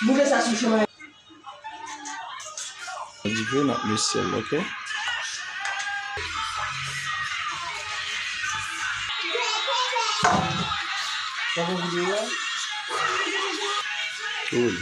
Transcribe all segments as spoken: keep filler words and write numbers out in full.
Boule sa sou chemen. Dife, n ap met sèl, oke? Sa fè videyo a? Cool.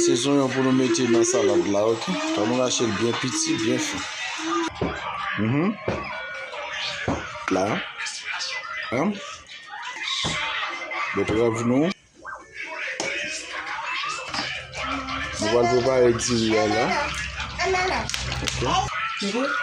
Se zonyon pou nou mete nan salad la, oke? Fò nou rache l byen piti, byen fen. Mhm. La. Hein? Betrav nou. Nou pral prepare diri a la. Ok.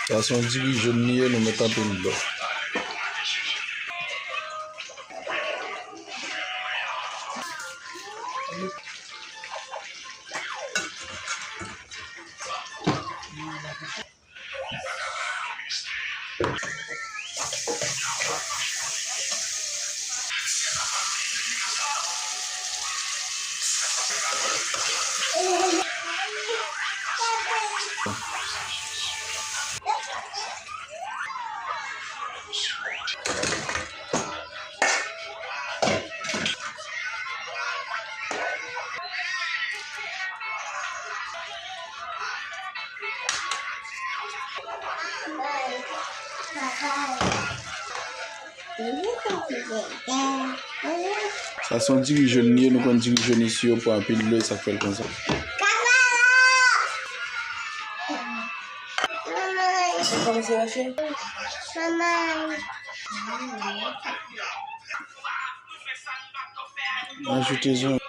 Sa se yon diri jòn li ye, nou met anpil dlo. Sa se yon diri jòn li ye, nou konn diri jòn isi yo pran anpil dlo, e sa k fè l konsa. Ajoute zonyon.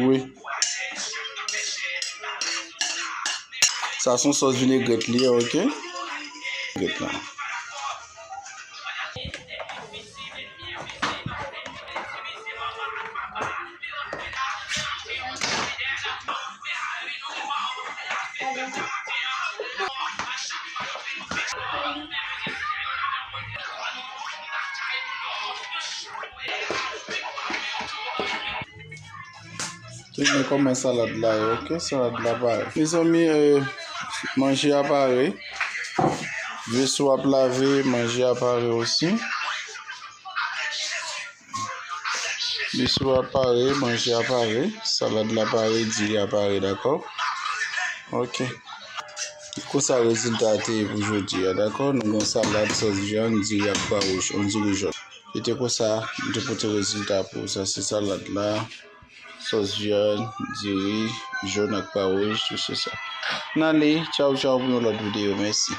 Wi. Sa se yon sòs vinegrèt li ye, ok? Vinegrèt la. Tounen kòman salad la ye, ok? Salad la pare. Mezanmi, eh, manje a pare. Veso ap lave, manje a pare osi. Veso a pare, manje a pare, salad la pare, diri a pare, dakò? Ok. Konsa rezilta a te ye pou jodi a, dakò? Nou gen salad, sòs vyann, diri ak pwa wouj, yon diri jòn. Se te konsa, m te pote rezilta pou ou. Sa se salad la, sòs vyann, diri jòn ak pwa wouj, tout se sa. N ale, tchaw, tchaw pou yon lòt videyo. Mèsi.